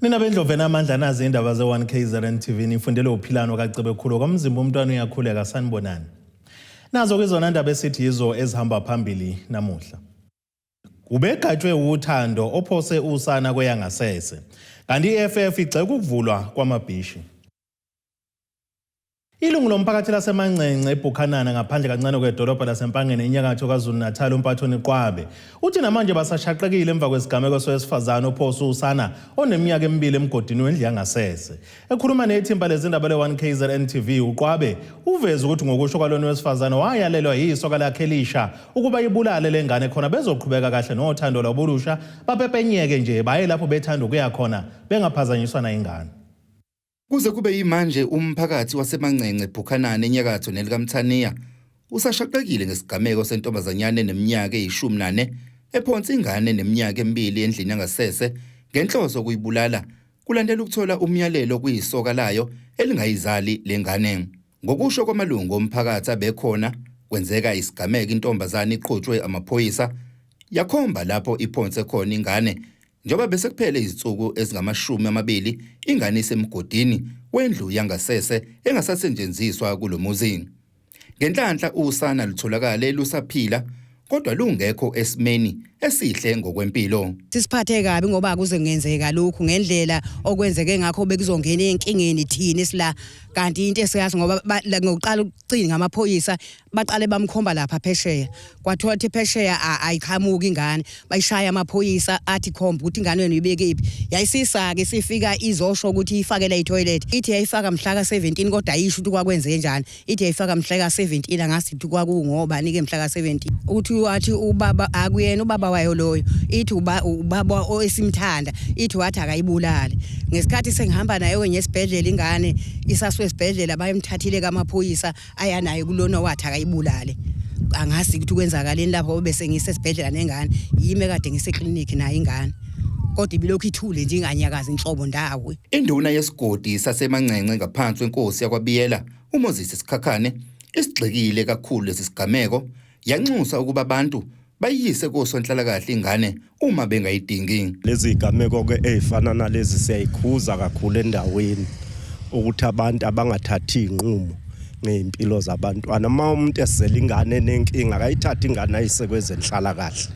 Nina bendlovu enamandla, nazi indaba ze-1 KZN TV, nifundele uphilano kaCebekhulu kwamzimba umntwana uyakhuleka. Sanibonani. Nazo ke zona ndaba esithi yizo ezihamba phambili namuhla. Ubegatshwe uthando ophose usana kweyangasese. Kanti i-EFF igxeka ukuvulwa kwamabhishi. Ilungu lomphakathi laseMancence eBhukhanana ngaphandle kancane kwedolobha laseMpangeni enyakatho KwaZulu-Natal, uMpathoni Qwabe, uthi namanje basashaqekile emva kwesigameko sowesifazane ophosa usana oneminyaka emibili emgodini wendlu yangasese. Ekhuluma nethimba lezindaba le-1 KZN TV, uQwabe uveze ukuthi ngokusho kwalona wesifazane wayalelwa yisoka lakhe elisha ukuba ibulale le ngane khona bezoqhubeka kahle nothando lwabo olusha, bapepenyeke nje baye lapho bethanda ukuya khona bengaphazanyiswa nayingane. Kuze kube yimanje umphakathi waseMancence Bhukhanana enyakatho nelikaMthaniya usashaqekile ngesigameko sentombazanyane eneminyaka eyishumi nane ephonsa ingane eneminyaka emibili endlini yangasese ngenhloso yokuyibulala kulandela ukuthola umyalelo kuyisoka layo elingayizali lengane. Ngokusho kwamalungu omphakathi abekhona kwenzeka isigameko, intombazane iqhutshwe amaphoyisa yakhomba lapho iphonse khona ingane njengoba bese kuphele izinsuku ezingama-20 ingane isemgodini wendlu yangasese engasasetshenziswa kulo muzi. Ngenhlanhla usana lutholakale lusaphila kodwa lungekho esimeni esihle ngokwempilo. Sisiphathe kabi ngoba kuze kungenzeka lokhu ngendlela okwenzeke ngakho, bekuzongena enkingeni thina sila, kanti into esiyazi ngoba ngokuqala ukucinga ngamaphoyisa baqale bamkhomba lapha phesheya, kwathiwa ukuthi phesheya ayiqhamuki ingane, bayishaya amaphoyisa athi khomba ukuthi ingane wenu ibekephi. Yayisisa-ke sifika izosho ukuthi ifakele i-toilet, ithi yayifaka mhla ka-17, kodwa ayisho ukuthi kwakwenze njani. Ithi yayifaka mhla ka-17, angasi ukuthi kwakungobani-ke mhla ka-17, ukuthi wathi ubaba akuyena ubaba wayo loyo, ithi ubaba esimthanda, ithi wathi akayibulale. Ngesikhathi sengihamba naye kwenye esibhedlela, ingane isaswe esibhedlela, bayemthathile kamaphoyisa aya naye kulona wathi akayibulale. Angazi ukuthi kwenzakaleni lapho bese ngisesibhedlela nengane, yimi ekade ngiseklinikhi nayo ingane, kodwa ibilokhu ithule nje inganyakazi inhlobo ndawo. Induna yesigodi saseMancence ngaphansi kwenkosi yakwaBiyela uMoses Sikhakhane isigxekile kakhulu lesi sigameko, yanxusa ukuba abantu bayiyise kosonhlalakahle ingane uma bengayidingi. Lezi gameko-ke ey'fana nalezi siyayikhuza kakhulu endaweni ukuthi abantu abangathathi iy'nqumo ngey'mpilo zabantwana. Uma umuntu esizela ingane enenkinga, akayithathe ingane ayise kwezenhlalakahle,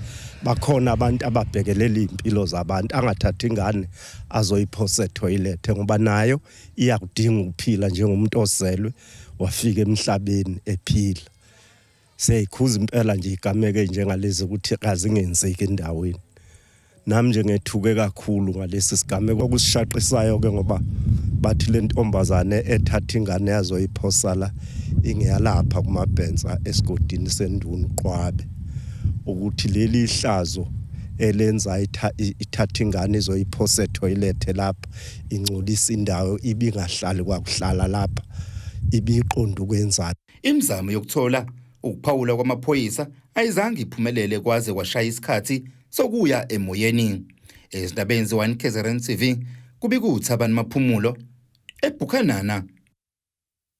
bakhona abantu ababhekelela iy'mpilo zabantu. Angathathi ingane azoyiphosa ethoyilethe ngoba nayo iyakudinga ukuphila njengomuntu ozelwe wafika emhlabeni ephila. Siyayikhuza impela nje igameko ey'njengalezi ukuthi kazingenzeki endaweni. Nami nje ngethuke kakhulu ngalesi sigameko. Okusishaqisayo-ke ngoba bathi le ntombazane ethatha ingane yazoyiphosa la ingeyalapha kuMabhensa esigodini senduna uQwabe, ukuthi leli ihlazo elenza ithatha ingane izoyiphosa ethoyilethe lapha, ingcolisa indawo ibingahlali kwakuhlala lapha, ibiqonda ukwenzani. Imizamo yokuthola ukuphawula kwamaphoyisa ayizange iphumelele kwaze kwashaya isikhathi sokuya emoyeni. Ezindabeni ze-1 KZN TV, kubika uThabani Maphumulo eBhukhanana.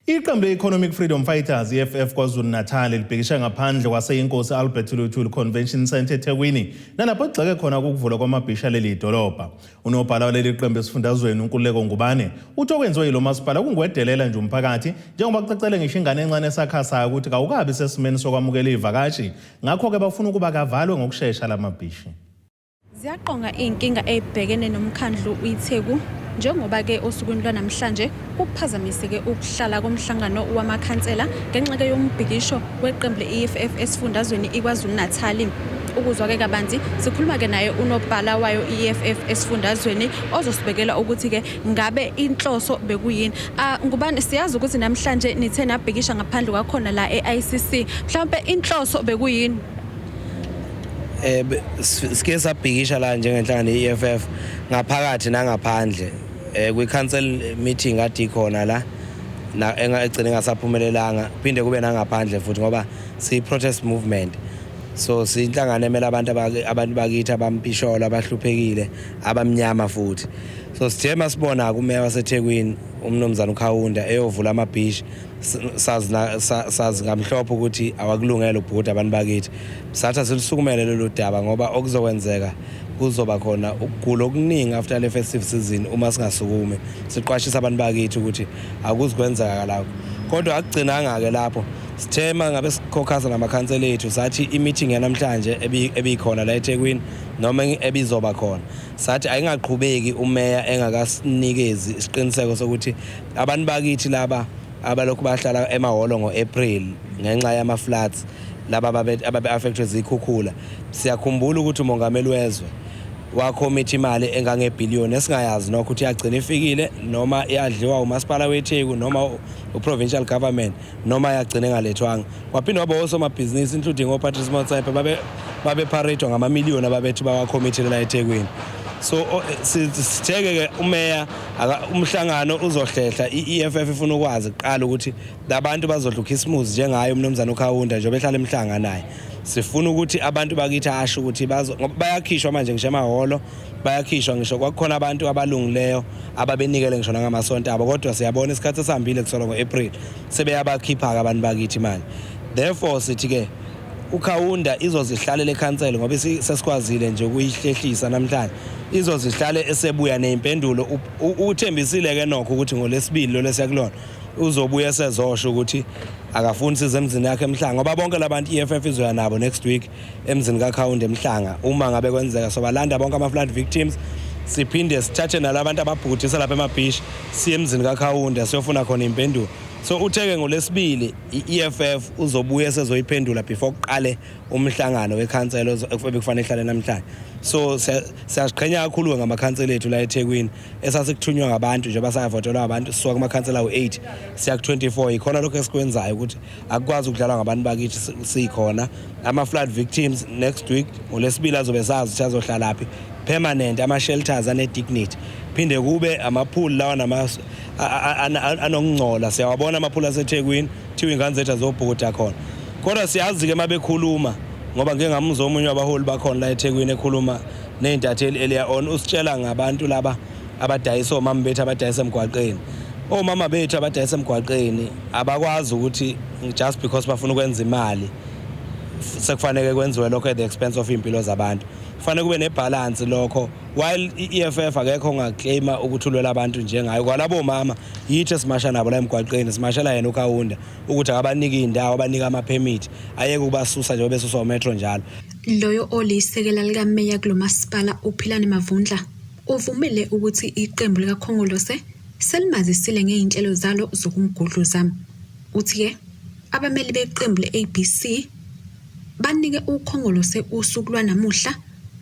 Iqembu le-Economic Freedom Fighters, EFF, KwaZulu-Natal libhikishe ngaphandle kwaseYinkosi Albert Luthuli Convention Centre eThekwini, nalapho egxeke khona ukuvulwa kwamabhishi aleli dolobha. Unobhala waleli qembu esifundazweni uNkululeko Ngubane uthi okwenziwe yilo masipala kungwedelela nje umphakathi, njengoba kucacele ngisho ingane encane esakhasayo ukuthi kawukabi sesimeni sokwamukela iy'vakashi, ngakho-ke bafuna ukuba kavalwe ngokushesha la mabhishi. Ziyaqonga iy'nkinga ey'bhekene nomkhandlu iTheku njengoba-ke osukwini lwanamhlanje kuphazamiseke ukuhlala komhlangano wamakhansela ngenxa-ke yombhikisho weqembu le-EFF esifundazweni iKwaZulu-Natal. Ukuzwa-ke kabanzi sikhuluma-ke naye unobhala wayo i-EFF esifundazweni ozosibekela ukuthi-ke ngabe inhloso bekuyini. Ngubani, siyazi ukuthi namhlanje nithe nabhikisha ngaphandle kwakhona la e-ICC, mhlawumpe inhloso bekuyini? Sike sabhikisha la njengenhlangano ye-EFF ngaphakathi nangaphandle kwi-council meeting kade ikhona la na egcine engasaphumelelanga, phinde kube nangaphandle futhi ngoba siyi-protest movement, so siyinhlangano emela abantu bakithi abampisholo, abahluphekile, abamnyama futhi. So sithe masibona kumeya waseThekwini umnumzana uKhawunda eyovula amabhishi, sazi ngamhlophe ukuthi awakulungele ubhukuda abantu bakithi, sathi asilusukumele lolu daba ngoba okuzokwenzeka Kuzoba khona ukugula okuningi after le festive season uma singasukumi siqwashisa abantu bakithi ukuthi akuzikwenzeka lapho. Kodwa akugcinanga-ke lapho, sithema ngabe sikhokhasa namakhansela ethu, sathi i-meeting yanamhlanje ebikhona la eThekwini noma ebizoba khona, sathi ayingaqhubeki umeya engakasinikezi isiqiniseko sokuthi abantu bakithi laba abalokhu bahlala emahholo ngo-April ngenxa yama-floods, laba ababe-affected zikhukhula. Siyakhumbula ukuthi umongameli wezwe wakhomitha imali engangebhiliyoni esingayazi nokho ukuthi yagcina ifikile noma yadliwa umasipala weTheku noma u-provincial government noma yagcina engalethwanga. Kwaphinde waba osomabhizinisi, including oPatrice Motsepe, babe-parade ngamamiliyoni ababethi bawakhomithele la eThekwini. So sitheke-ke umeya umhlangano uzohlehla. I-EFF ifuna ukwazi kuqala ukuthi labantu bazodla ukhisimusi njengaye umnumzane uKhawunda njengoba ehlala emhlanga naye. Sifuna ukuthi abantu bakithi asho ukuthi ngoba bayakhishwa manje ngisho emahholo, bayakhishwa ngisho kwakukhona abantu abalungileyo ababenikele ngisho nangamasonto abo, kodwa siyabona isikhathi esihambile kusolo ngo-April sebeyabakhipha-ke abantu bakithi manje. Therefore sithi-ke uKhawunda izozihlalela ekhansela ngoba sesikwazile nje ukuyihlehlisa namhlanje, izozihlale esebuya ney'mpendulo. Uthembisile-ke nokho ukuthi ngolesibili lo lesiya kulona uzobuya esezosho ukuthi akafuni size emzini yakhe eMhlanga, ngoba bonke labantu i-EFF izoya nabo next week emzini kaKhawunda eMhlanga. Uma ngabe kwenzeka sobalanda bonke ama-flood victims, siphinde sithathe nalabantu ababhukudisa lapha emabhishi siye emzini kaKhawunda siyofuna khona impendulo. So utheke ngolesibili i-EFF uzobuya esezoyiphendula before kuqale umhlangano wekhansela ebekufanele ihlale namhlanje. So siyaziqhenya kakhulu ngamakhansela ethu la eThekwini esasikuthunywa ngabantu njengoba sayavotelwa abantu, sisuka kumakhansela awu-8 siya ku-24. Yikhona lokho esikwenzayo ukuthi akukwazi ukudlalwa ngabantu bakithi. Sikhona ama-flood victims next week ngolesibili azobe sazi ukuthi azohlalaphi permanent, ama-shelters ane-dignity, phinde kube ama-pool lawa anokungcola. Siyawabona ama-pool aseThekwini, kuthiwa iy'ngane zethu azobhukuda khona, kodwa siyazi-ke uma bekhuluma, ngoba ngike ngamuzwa omunye wabaholi bakhona la eThekwini ekhuluma ney'ntatheli earlier on, usitshela ngabantu laba abadayisa, omama bethu abadayisa emgwaqeni. Omama bethu abadayisa emgwaqeni abakwazi ukuthi just because bafuna ukwenza imali sekufanele kwenziwe lokho at the expense of iy'mpilo zabantu. Kufanele kube ne-balance lokho. While i-EFF akekho ongaclaima ukuthi ulwela abantu njengayo, kwalabo mama yithi esimasha nabo la emgwaqeni, simashela yena uKhawunda ukuthi akabanike iy'ndawo, abanike ama-permit, ayeke ukubasusa njengoba besuswa umetro njalo. Loyo olisekela likameya kulo masipala, uPhilani Mavundla, uvumile ukuthi iqembu likaKhongolose selimazisile ngey'nhlelo zalo zokumgudluza. Uthi-ke abameli beqembu le-ABC banike uKhongolose usuku lwanamuhla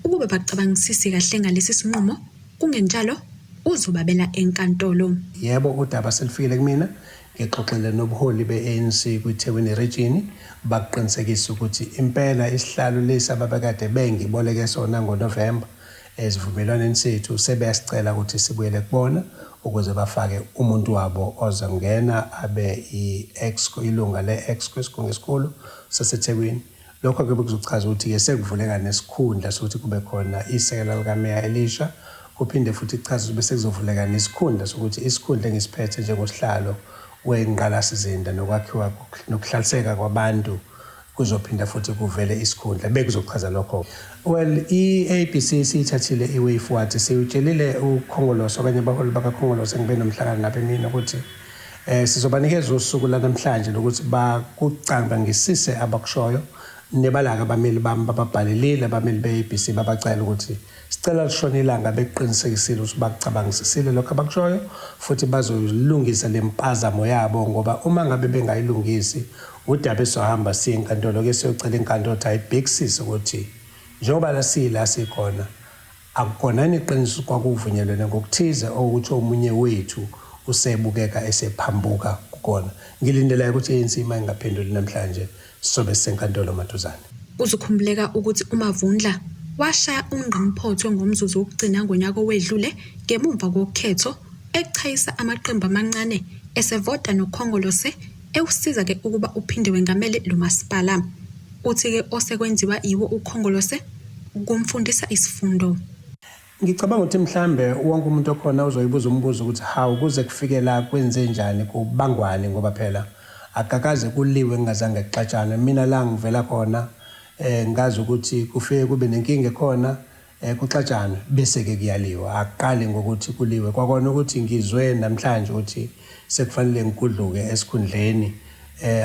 ukuba bacabangisise kahle ngalesi sinqumo, kungenjalo uzobabela enkantolo. Yebo, udaba selifikile kumina. Ngixoxile nobuholi be-ANC kwiThekwini Region, bakuqinisekisa ukuthi impela isihlalo lesi ababekade bengiboleke sona ngoNovemba esivumelwaneni sethu sebeyasicela ukuthi sibuyele kubona ukuze bafake umuntu wabo ozongena abe i-exco, ilunga le-exco, isigungu esikhulu saseThekwini. Lokho-ke bekuzochaza ukuthi-ke sekuvuleka nesikhundla sokuthi kube khona isekela likameya elisha, kuphinde futhi kuchaze ukuthi bese kuzovuleka nesikhundla sokuthi isikhundla engisiphethe njengosihlalo wengqalasizinda nokwakhiwa nokuhlaliseka kwabantu kuzophinda futhi kuvele isikhundla. Bekuzochaza lokho. Well, i-ABC siyithathile i-way forward. Siwutshelile uKhongolose okanye abaholi bakaKhongolose, ngibe nomhlangano nabo emini, ukuthi sizobanikeza usuku lanamhlanje lokuthi bakucabangisise abakushoyo. Nebalaka abameli bami bababhalelile abameli be-ABC, babacela ukuthi sicela lishone ilanga bekuqinisekisile ukuthi bakucabangisisile lokho abakushoyo futhi bazolungisa le mpazamo yabo, ngoba uma ngabe bengayilungisi udaba esohamba siye enkantolo-ke, siyocela inkantolo ukuthi ayibhekisise ukuthi njengoba la siyila sikhona akukhona iqiniso kwakuvunyelwene ngokuthize okuthi omunye wethu usebukeka esephambuka kukona. Ngilindela ukuthi i-ANC uma ingaphenduli namhlanje sobe sisenkantolo maduzane. Kuzokhumbuleka ukuthi uMavundla washaya ungqimphotho ngomzuzu wokugcina ngonyaka owedlule ngemumva kokhetho, echayisa amaqembu amancane esevota noKhongolose, ewusiza-ke ukuba uphinde wengamele lo masipala. Uthi-ke osekwenziwa yiwo uKhongolose kumfundisa isifundo. Ngicabanga ukuthi mhlambe wonke umuntu okhona uzoyibuza umbuzo ukuthi hawu, kuze kufike la kwenze njani, kubangwani, ngoba phela akakaze kuliwe kungazange kuxatshane. Mina la ngivela khona ngazi ukuthi kufike kube nenkinga ekhona. Kuxatshanwe bese-ke kuyaliwa, akuqali ngokuthi kuliwe. Kwakona ukuthi ngizwe namhlanje ukuthi sekufanele ngigudluke esikhundleni,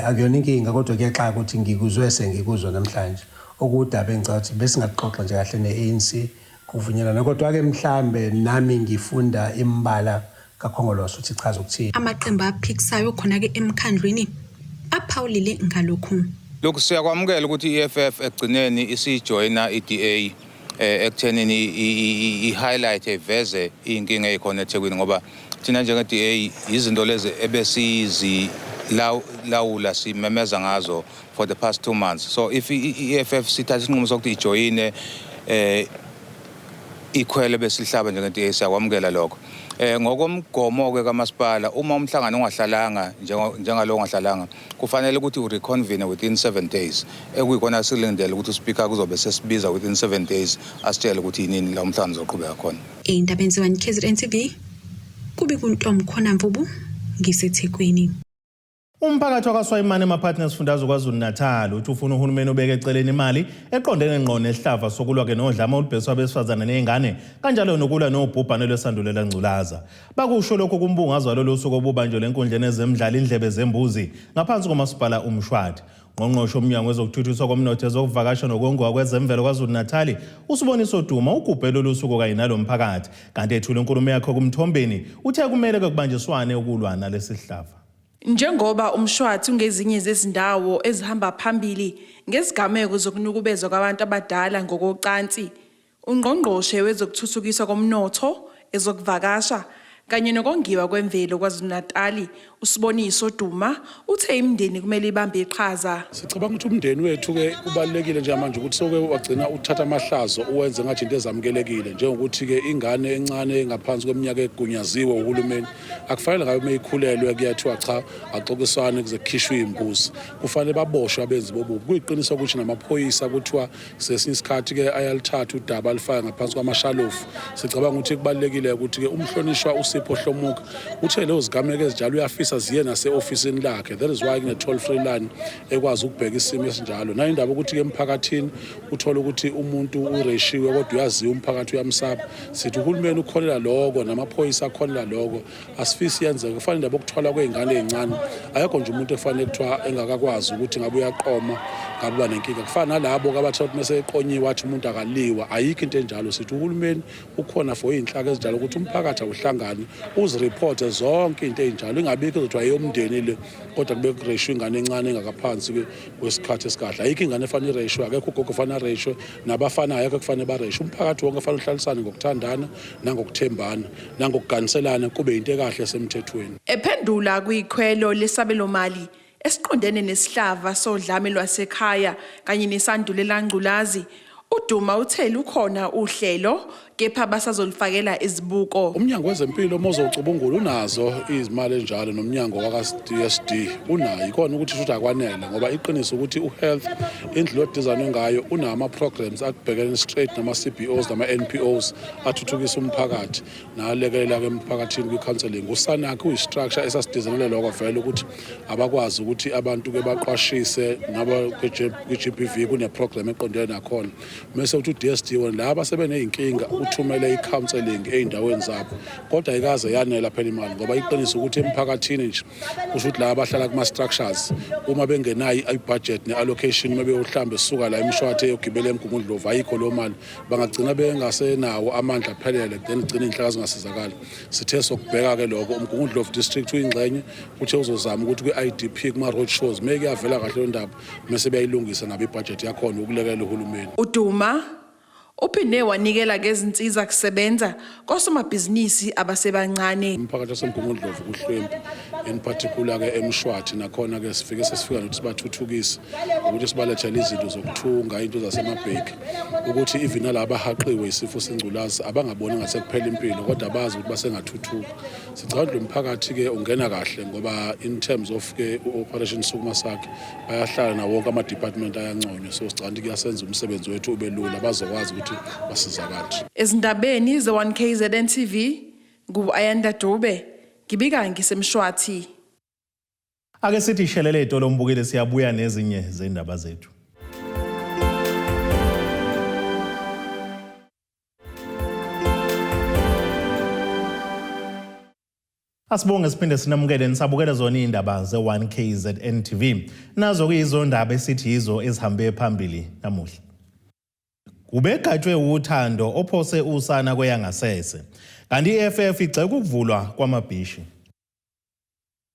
akuyona inkinga, kodwa kuyaxaka ukuthi ngikuzwe sengikuzwa namhlanje. Okuwudaba engicabanga ukuthi besingakuxoxa nje kahle ne-ANC kuvunyelwana, kodwa-ke mhlambe nami ngifunda imibala kaKhongolose ukuthi ichaza ukuthini. Amaqembu aphikisayo khona-ke emkhandlwini aphawulile ngalokhu. Lokhu siyakwamukela ukuthi i-EFF ekugcineni isijoyina i-DA ekuthenini i-highlight iveze iy'nkinga ey'khona eThekwini, ngoba thina njenge-DA izinto lezi ebesizilawula simemeza ngazo for the past 2 months. So if i-EFF sithatha isinqumo sokuthi ijoyine ikhwele besihlaba njenge-DA, siyakwamukela lokho. Ngokomgomo ke kamasipala, uma umhlangano ungahlalanga njengalo ungahlalanga, kufanele ukuthi ureconvene within 7 days, ekuyikona silindele ukuthi uspeaker kuzobe sesibiza within 7 days asitshele ukuthi yinini la umhlangano uzoqhubeka khona. Ey'ndabeni ze-1 KZN TV, kube kuntomkhona Mvubu, ngiseThekwini. Umphakathi wakwaSwayimane emaphakathi nesifundazwe KwaZulu-Natal uthi ufuna uhulumeni ubeke eceleni imali eqondene ngqo nesihlava sokulwa-ke nodlame olubhekiswa abesifazane ney'ngane, kanjalo nokulwa nobhubhane lwesandulela ngculaza. Bakusho lokhu kumbungazo walolu suku obubanjelwe enkundleni ezemidlalo Indlebe Zembuzi ngaphansi komasipala uMshwathi. Ngqongqoshe umnyango wezokuthuthukiswa komnotho, ezokuvakasha nokongiwa kwezemvelo KwaZulu-Natali, uSiboniso Duma, ugubhe lolu suku kanye nalo mphakathi. Kanti ethula inkulumo yakhe kumthombeni, uthe kumele-ke kubanjiswane ukulwa nalesi sihlava. Njengoba uMshwathi ungezinye zezindawo ezihamba phambili ngezigameko zokunukubezwa kwabantu abadala ngokocansi, uNgqongqoshe wezokuthuthukiswa komnotho, ezokuvakasha kanye nokongiwa kwemvelo KwaZulu-Natali, uSiboniso Duma, uthe imindeni kumele ibambe iqhaza. Sicabanga ukuthi umndeni wethu-ke kubalulekile njengamanje ukuthi soke wagcina uthatha amahlazo uwenze ngathi into ezamukelekile, njengokuthi-ke ingane encane ngaphansi kweminyaka egunyaziwe uhulumeni akufanele ngabe uma ikhulelwe kuyathiwa cha, axoxiswane kuze kukhishwe iy'mbuzi. Kufanele baboshwe abenzi bobubi. Kuyiqiniso ukuthi namaphoyisa kuthiwa sesinye isikhathi-ke ayalithatha udaba alifake ngaphansi kwamashalofu. Sicabanga ukuthi kubalulekile ukuthi-ke umhlonishwa uSipho Hlomuka uthe lezo zigameko ezinjalo uyafisa ziye nase-ofisini lakhe. That is why kune-toll free line ekwazi ukubheka isimo esinjalo. Nayindaba ukuthi-ke emphakathini uthole ukuthi umuntu ureshiwe kodwa uyaziwa, umphakathi uyamsaba. Sithi uhulumeni ukholela loko, namaphoyisa akholela loko, asifisi yenzeke. Kufanele indaba yokuthwala kwey'ngane ey'ncane, ayekho nje umuntu efanele kuthiwa engakakwazi ukuthi ngabe uyaqoma ngabe uba nenkinga. Kufana nalabo abathola ukuthi mese eqonyiwe athi umuntu akaliwa, ayikho into enjalo. Sithi uhulumeni ukhona for iy'nhlaka ezinjalo ukuthi umphakathi awuhlangane uziripothe zonke iy'nto ey'njalo, ingabikho ezothiwa eyomndeni le kodwa kube kureshwe ingane encane engakaphansi kwesikhathi esikahle. Ayikho ingane efanele ireshwe, akekho ugogo ofanele areshwe, nabafana ayekho kufanele bareshwe. Umphakathi wonke kufanele uhlalisane ngokuthandana nangokuthembana nangokuganiselana, kube into ekahle esemthethweni. Ephendula kwikhwelo lesabelomali esiqondene nesihlava sodlame lwasekhaya kanye nesandulela ngculazi, uDuma uthe lukhona uhlelo kepha basazolufakela izibuko. Umnyango wezempilo uma uzocubungula unazo izimali enjalo, nomnyango waka-DSD unayo. Ikhona ukuthi futhi akwanele, ngoba iqiniso ukuthi u-health indlela odizayinwe ngayo unama-programs akubhekene straight nama-CBOs nama-NPOs athuthukisa umphakathi nalekelela-ke emphakathini kwi-counselling. USANAC uyi-structure esasidizayinele lokho vele, ukuthi abakwazi ukuthi abantu-ke baqwashise nabo kwi-GBV, kune-program eqondene nakhona. Mese uthi u-DSD wona laba sebeney'nkinga uthumele i-counselling ey'ndaweni zabo, kodwa ayikaze yanela phela imali, ngoba iqiniso ukuthi emphakathini nje kusho ukuthi laba abahlala kuma-structures uma bengenayo i-budget ne-allocation, uma beyohlamba esuka la eMshwathi eyogibela eMgungundlovu, ayikho leyo mali, bangagcina bengasenawo amandla aphelele, then gcina iy'nhlaka zingasizakali. Sithe sokubheka-ke lokho, uMgungundlovu district uyingxenye, uthe uzozama ukuthi kwi-IDP kuma-road shows meke kuyavela kahle leyo ndaba, mese beyayilungisa nabo ibhajethi yakhona ukulekelela uhulumeni. UDuma uphinde wanikela ngezinsiza kusebenza kosomabhizinisi abasebancane. Umphakathi waseMgungundlovu kuhlwempu, in particular-ke eMshwathi, nakhona-ke sifike sesifika nokuthi sibathuthukise ukuthi sibalethele izinto zokuthunga, into zasemabheki, ukuthi even nalaba abahaqiwe isifo sengculazi abangaboni ngase kuphela impilo, kodwa bazi ukuthi basengathuthuka. Sicabanga lo mphakathi-ke ungena kahle, ngoba in terms of-ke u-Operation Sukuma Sakhe bayahlala nawo wonke ama-department ayanconywa, so sicabanga ukuthi kuyasenza umsebenzi wethu ube lula, bazokwazi ukuthi basizakale. Ezindabeni ze-1 KZN TV, ngu-Ayanda Dube, ngibika ngiseMshwathi. Ake sithi shelele itolo mbukeli, siyabuya nezinye zendaba zethu. Asibonge siphinde sinamukele nisabukela zona izindaba ze-1KZN TV. Nazo kuyizondaba esithi yizo ezihambe phambili namuhla. Ubegatshwe uthando ophose usana kweyangasese. Kanti i-EFF igxeka ukuvulwa kwamabhishi.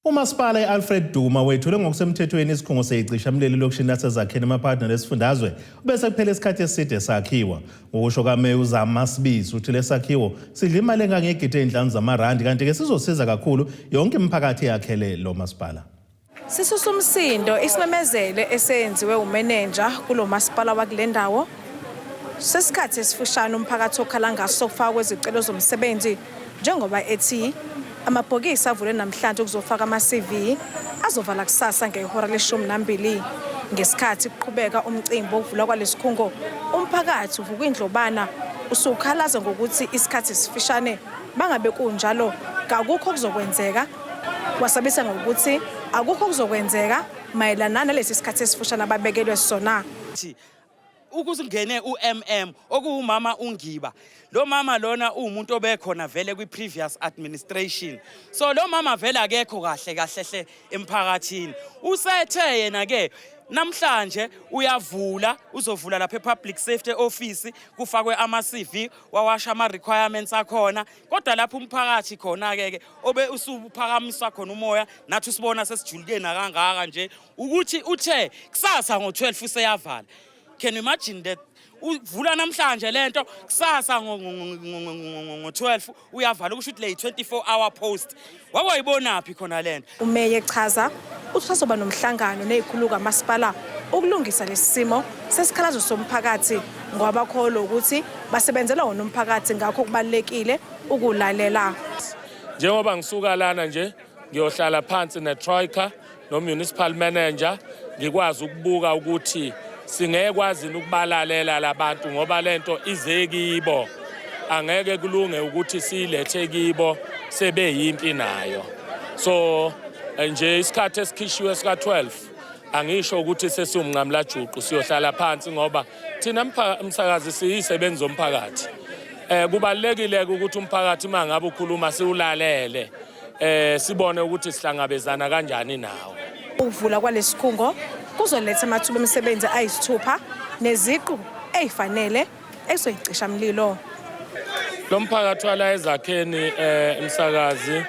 Umasipala i-Alfred Duma wethule ngokusemthethweni isikhungo seyicishamlilo elokishini laseZakheni emaphakathi nalesifundazwe bese kuphela isikhathi eside sakhiwa. Ngokusho kaMeya uZama Sibisi uthi lesakhiwo sidla imali engangegidi ey'nhlanu zamarandi kanti-ke sizosiza kakhulu yonke imiphakathi eyakhele lo masipala. Sisusa umsindo isimemezelo esenziwe umenenja kulo masipala wakule ndawo. Sesikhathi esifushane umphakathi okhala ngaso sokufakwa kwezicelo zomsebenzi njengoba ethi amabhokisi avulwe namhlanje ukuzofaka ama-CV azovala kusasa ngehora leshumi nambili. Ngesikhathi kuqhubeka umcimbi wokuvulwa kwalesikhungo, umphakathi uvuka indlobana usukhalaza ngokuthi isikhathi sifishane, bangabe kunjalo kakukho okuzokwenzeka. Wasabisa ngokuthi akukho okuzokwenzeka mayelana nalesi sikhathi esifushane ababekelwe sona. Ukuzingene uMM okuwumama uNgiba, lo mama lona uwumuntu obekhona vele kwi-previous administration, so lo mama vele akekho kahle kahle hle emphakathini. Usethe yena ke namhlanje uyavula, uzovula lapha e-public safety office kufakwe ama-CV, wawasha ama-requirements akhona, kodwa lapho umphakathi khona-ke ke obe usuphakamiswa khona umoya nathi usibona sesijuluke nakangaka nje ukuthi uthe kusasa ngo-12 useyavala. Can you imagine that? Uvula namhlanje lento, kusasa ngo-12 uyavala, kusho ukuthi le 24 hour post wakwayibonaphi khona lento? Umeya echaza uthi usazoba nomhlangano nezikhulu kamasipala ukulungisa lesi simo sesikhalazo somphakathi, ngoba bakholwa ukuthi basebenzela wona umphakathi, ngakho kubalulekile ukulalela. Njengoba ngisuka lana nje ngiyohlala phansi ne-troika no-municipal manager, ngikwazi ukubuka ukuthi singekwazi ukubalalela labantu, ngoba lento ize kibo, angeke kulunge ukuthi siyilethe kibo sebeyimpi nayo. So nje isikhathi esikhishiwe sika-12 angisho ukuthi sesiwumnqamulajuqu, siyohlala phansi ngoba thina msakazi siyisebenzi zomphakathi. Kubalulekile ukuthi umphakathi uma ngabe ukhuluma siwulalele, sibone ukuthi sihlangabezana kanjani nawo. Ukuvula kwalesikhungo kuzoletha amathuba emisebenzi ayisithupha neziqu ezifanele ezoyicishamlilo. Lo mphakathi wala eZakheni, umsakazi,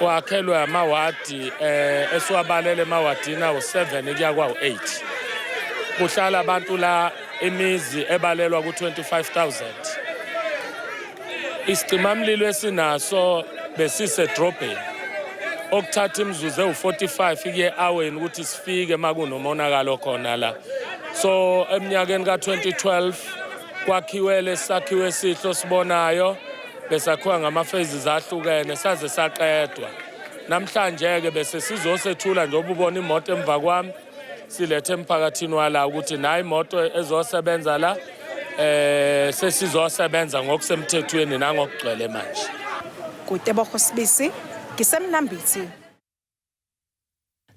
wakhelwe amawadi esiwabalele emawadini awu-7 kuya kwawu-8. Kuhlala abantu la imizi ebalelwa ku-25,000. Isicimamlilo esinaso besisedrobheni, okuthatha imizuzu ewu-45 kuye aweni ukuthi sifike uma kunomonakalo khona la. So eminyakeni ka-2012 kwakhiwe lesakhiwo esihle osibonayo, besakhiwa ngama-phases ahlukene saze saqedwa. Namhlanje-ke bese sizosethula njengoba ubona imoto emva kwami, silethe emphakathini wala ukuthi nayo imoto ezosebenza la sesizosebenza ngokusemthethweni nangokugcwele manje. Kutebogo Sibisi, ngiseMnambithi.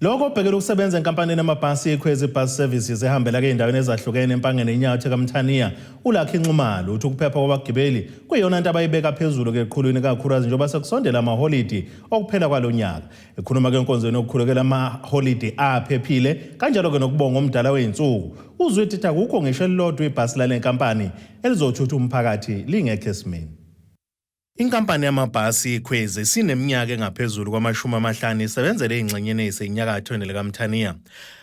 Lokho obhekele ukusebenza enkampanini yamabhasi iKhwezi Bus Services ehambela ke endaweni ezahlukene eMpangeni eNyathi kaMthaniya, uLucky Nxumalo, uthi ukuphepha kwabagibeli kuyiyona nto abayibeka phezulu ke eqhulwini, kakhulukazi njengoba sekusondela amaholidi okuphela kwalo nyaka. Ekhuluma ke enkonzweni yokukhulekela amaholidi aphephile kanjalo-ke nokubonga umdala wey'nsuku, uzwiti ithi akukho ngisho elilodwa ibhasi lale nkampani elizothutha umphakathi lingekho esimeni. Inkampani yamabhasi iKhwezi sineminyaka engaphezulu kwama-50 isebenzele ey'ngxenyeni ey'senyakatho nelikaMthaniya.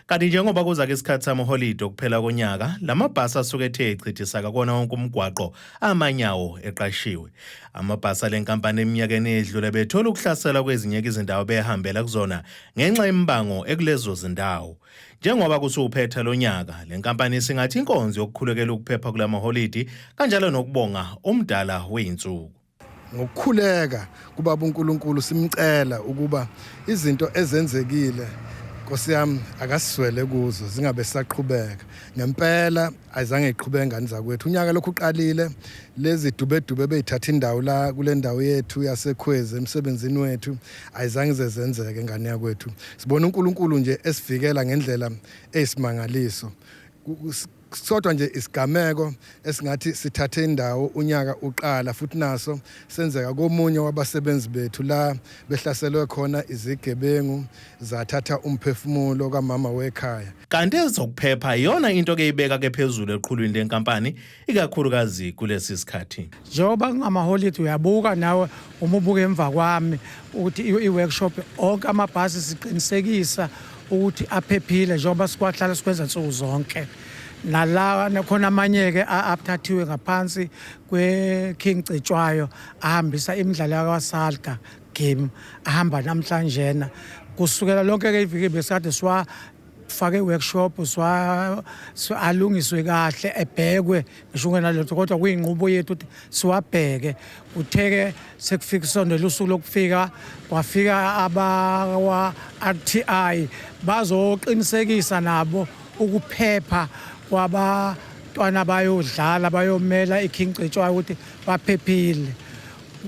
Kanti njengoba kuza-ke isikhathi samaholide okuphela konyaka, lamabhasi asuke ethe echithisaka kona wonke umgwaqo, amanyawo eqashiwe. Amabhasi ale nkampani eminyakeni edlule bethola ukuhlaselwa kwezinye izindawo behambela kuzona ngenxa yemibango ekulezo zindawo. Njengoba kusuphetha lo nyaka, le nkampani isingathi inkonzo yokukhulekela ukuphepha kulamaholidi kanjalo nokubonga umdala wey'nsuku. Ngokukhuleka kubaba uNkulunkulu simcela ukuba izinto ezenzekile, Nkosi yami, akasizwele kuzo zingabe saqhubeka. Ngempela ayizange iqhubeke, ngani zakwethu. Unyaka lokhu uqalile, lezi dubedube beyithatha indawo la kule ndawo yethu yaseKhwezi emsebenzini wethu ayizange zenzeke, ngane yakwethu. Sibona uNkulunkulu nje esivikela ngendlela eyisimangaliso. Sodwa nje isigameko esingathi sithathe indawo unyaka uqala futhi naso senzeka komunye wabasebenzi bethu la behlaselwe khona izigebengu zathatha umphefumulo kamama wekhaya. Kanti ezokuphepha iyona into ke ibeka ke phezulu eqhulwini lenkampani ikakhulukazi kulesi sikhathi. Njengoba kungamaholidi uyabuka nawe uma ubuka emva kwami ukuthi i-workshop onke amabhasi siqinisekisa ukuthi aphephile njengoba sikwahlala sikwenza nsuku zonke nala nakhona amanye-ke athathiwe ngaphansi kwe-King Cetshwayo ahambisa imidlalo yakwaSalga game ahamba namhlanjena kusukela lonke-ke iviki besikade siwa fake workshop swa alungiswe kahle ebhekwe ngisho ungenalutho kodwa kuyinqubo yethu ukuthi siwabheke kutheke sekufika isondela usuku lokufika kwafika abakwa RTI bazoqinisekisa nabo ukuphepha kwabantwana bayodlala bayomela iKing Cetshwayo ukuthi baphephile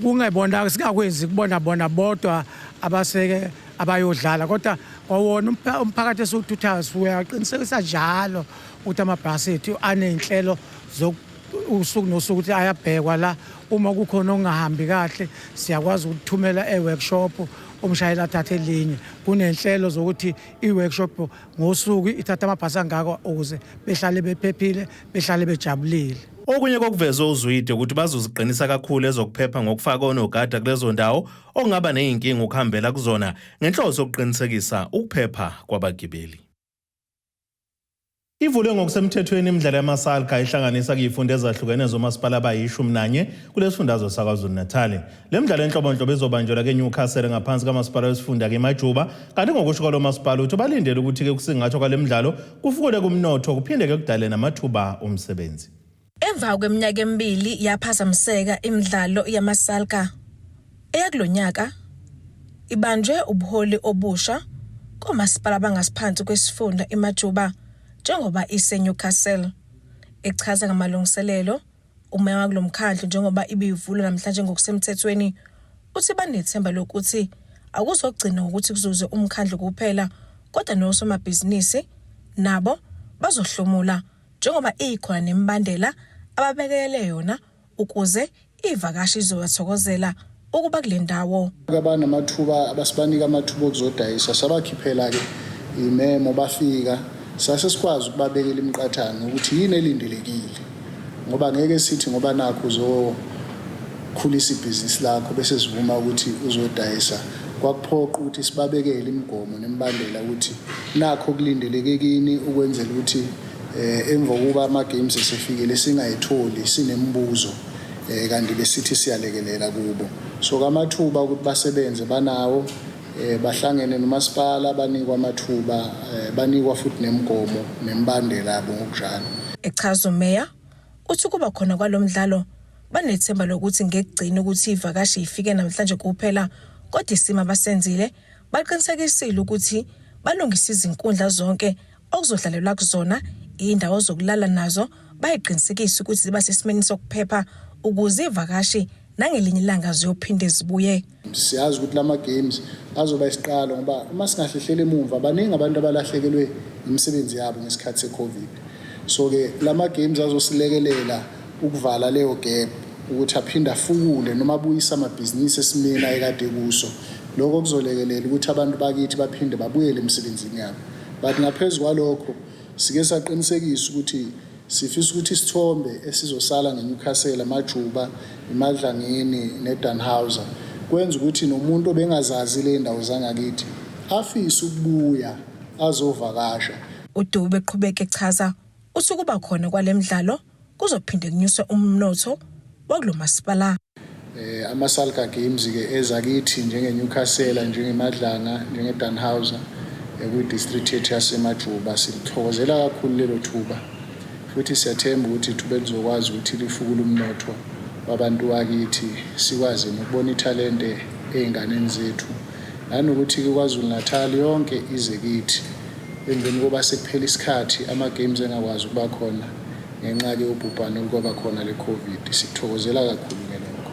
kungebona singakwenzi kubona bona bodwa abaseke abayodlala kodwa kwawona umphakathi esiwuthuthayo siyaqinisekisa njalo ukuthi amabhasi ethu aney'nhlelo usuku nosuku ukuthi ayabhekwa la uma kukhona okungahambi kahle siyakwazi ukuthumela e-workshop umshayeli athathe elinye kunenhlelo zokuthi i-workshop ngosuku ithatha amabhasi angako ukuze behlale bephephile behlale bejabulile. Okunye kokuvezwe uZwide ukuthi bazoziqinisa kakhulu ezokuphepha ngokufaka onogada kulezo ndawo okungaba nezinkinga ukuhambela kuzona ngenhloso yokuqinisekisa ukuphepha kwabagibeli. Ivulwe ngokusemthethweni imidlalo yamaSalga ehlanganisa kuyifunda ezahlukene zomasipala abayishumi nanye kulesifundazwe saKwaZulu-Natal. Le midlalo enhlobonhlobo izobanjelwa ke-Newcastle ngaphansi kamasipala wesifunda ke-Majuba kanti ngokusho kwalo masipala uthi balindele ukuthi-ke ukusingathwa kwale midlalo kufukule kumnotho kuphinde-ke kudale namathuba omsebenzi. Emva kweminyaka emibili yaphazamiseka imidlalo yamaSalga eyakulonyaka ibanjwe ubuholi obusha komasipala abangasiphansi kwesifunda iMajuba njengoba iseNewcastle. Echaza ngamalungiselelo umeya wakulo mkhandlu njengoba ibivulwa namhlanje ngokusemthethweni uthi banethemba lokuthi akuzogcina ngokuthi kuzuze umkhandlu kuphela kodwa nosomabhizinisi nabo bazohlomula njengoba ikhona nemibandela ababekele yona ukuze ivakashi izowathokozela ukuba kule ndawo. Abanamathuba abasibanika amathuba okuzodayisa sabakhiphela-ke imemo bafika sase sikwazi ukubabekela imiqathango ukuthi yini elindelekile ngoba ngeke sithi ngoba nakho uzokhulisa ibhizinisi lakho bese sivuma ukuthi uzodayisa kwakuphoqa ukuthi sibabekele imigomo nemibandela ukuthi nakho kulindeleke kini ukwenzela ukuthi eh emva kokuba ama games esefikile singayitholi sinemibuzo eh kanti besithi siyalekelela kubo so kamathuba ukuthi basebenze banawo eh bahlangene nomasipala banikwa amathuba eh, banikwa futhi nemigomo nemibandela yabo ngokunjalo. Echaza uMeya uthi kuba khona kwalomdlalo banethemba lokuthi ngekugcina ukuthi ivakashi ifike namhlanje kuphela kodwa isimo abasenzile baqinisekisile ukuthi balungisa izinkundla zonke okuzodlalelwa kuzona indawo zokulala nazo bayiqinisekisa ukuthi ziba sesimeni sokuphepha ukuze ivakashi nangelinye ilanga ziyophinde zibuye. Siyazi ukuthi lama games azoba isiqalo ngoba uma singahlehlela emumva baningi abantu abalahlekelwe imisebenzi yabo ngesikhathi se-COVID. So ke lama games azosilekelela ukuvala leyo gap ukuthi aphinde afukule noma abuyise amabhizinisi esimeni ayekade kuso. Lokho kuzolekelela ukuthi abantu bakithi baphinde babuyele emsebenzini yabo. But ngaphezu kwalokho sike saqinisekisa ukuthi sifisa ukuthi isithombe esizosala ngeNewcastle, Amajuba, iMadlangeni neDannhauser kwenza ukuthi nomuntu obengazazi le ndawo zangakithi afise ukubuya azovakasha. UDube eqhubeka echaza uthi ukuba khona kwale mdlalo kuzophinde kunyuse umnotho wakulo masipala. Eh ama-Salga Games ke ezakithi njenge-Newcastle, njengeMadlanga, njenge-Dannhauser kwi-district yethu yaseMajuba silithokozela kakhulu lelo thuba futhi siyathemba ukuthi ithuba elizokwazi ukuthi lifukule umnotho wabantu wakithi sikwazi nokubona ithalente ey'nganeni zethu nanokuthi-ke KwaZulu Natal yonke ize kithi emveni koba sekuphela isikhathi ama-games engakwazi ukuba khona ngenxa-ke yobhubhane olukwaba khona le-COVID. Sikuthokozela kakhulu-ke lokho.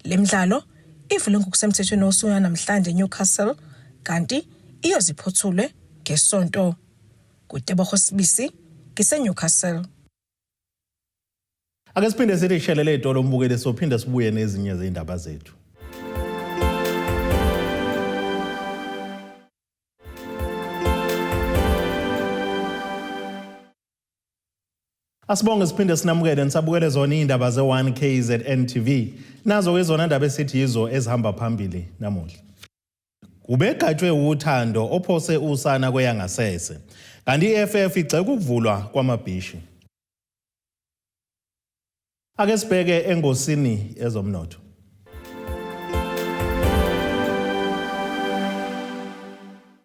Le midlalo ivulwe ngokusemthethweni osukwini lwanamhlanje eNewcastle kanti iyoziphothulwe ngeSonto. KuTebogo Sibisi, NgiseNewcastle. Ake siphinde sithi shelele itolo umbukeli, sophinde sibuye nezinye zezindaba zethu. Asibonge siphinde sinamukele nisabukele zona izindaba ze-1 KZN TV. Nazo ke zona ndaba esithi yizo ezihamba phambili namuhla. Ubegatshwe uthando ophose usana kweyangasese. Kanti i-EFF igxeka ukuvulwa kwamabhishi. Ake sibheke engosini ezomnotho.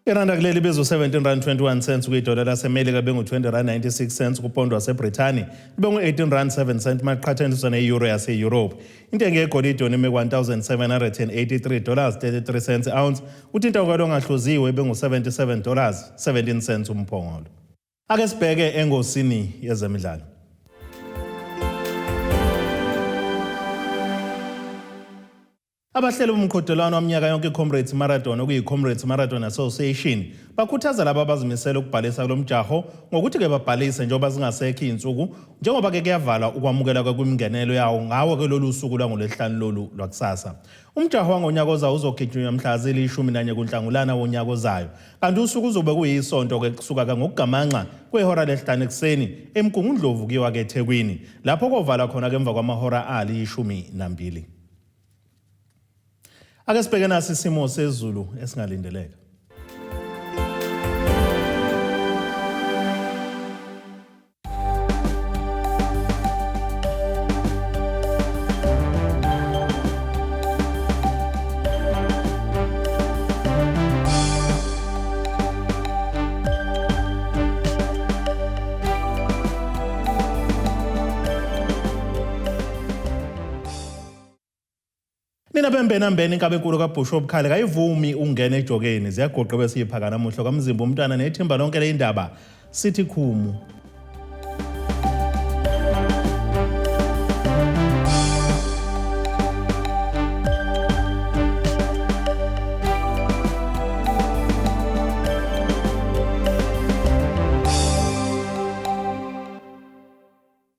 Iranda kuleli bizu 17 rand 21 cents kwidola laseMelika bengu-20 rand 96 cents kupondo waseBrithani bengu-18 rand 7 cent maqhathaniswa ne-euro yase-Europe. Intengo yegolide yona ime 1783 dollars 33 cents ounce, kuthi intengo yalongahluziwe bengu-77 dollars 17 cents umphongolo. Ake sibheke engosini yezemidlalo. Abahleli bomqhudelwano waminyaka yonke iComrades Marathon okuyi-Comrades Marathon Association bakhuthaza laba abazimisele ukubhalisa kulo mjaho ngokuthi-ke babhalise njengoba zingasekho iy'nsuku njengoba-ke kuyavalwa ukwamukela kwemingenelo yawo ngawo-ke lolu suku lwangolwesihlanu lolu lwakusasa. Umjaho wangonyaka ozayo uzogijinywa mhla zili-11 kuNhlangulana wonyaka ozayo kanti usuku uzobe kuyisonto-ke kusuka-ke ngokugamanxa kwehora lesihlanu ekuseni eMgungundlovu kuyiwa-ke eThekwini lapho kovalwa khona-ke emva kwamahora ali-12. Ake sibheke nasi isimo sezulu esingalindeleka. Nina bembena mbeni inkabi enkulu kaBhusho obukhali kayivumi ukungena ejokeni, ziyagoqa bese iphaka namuhla kwamzimba umntwana nethimba lonke leyindaba sithi khumu.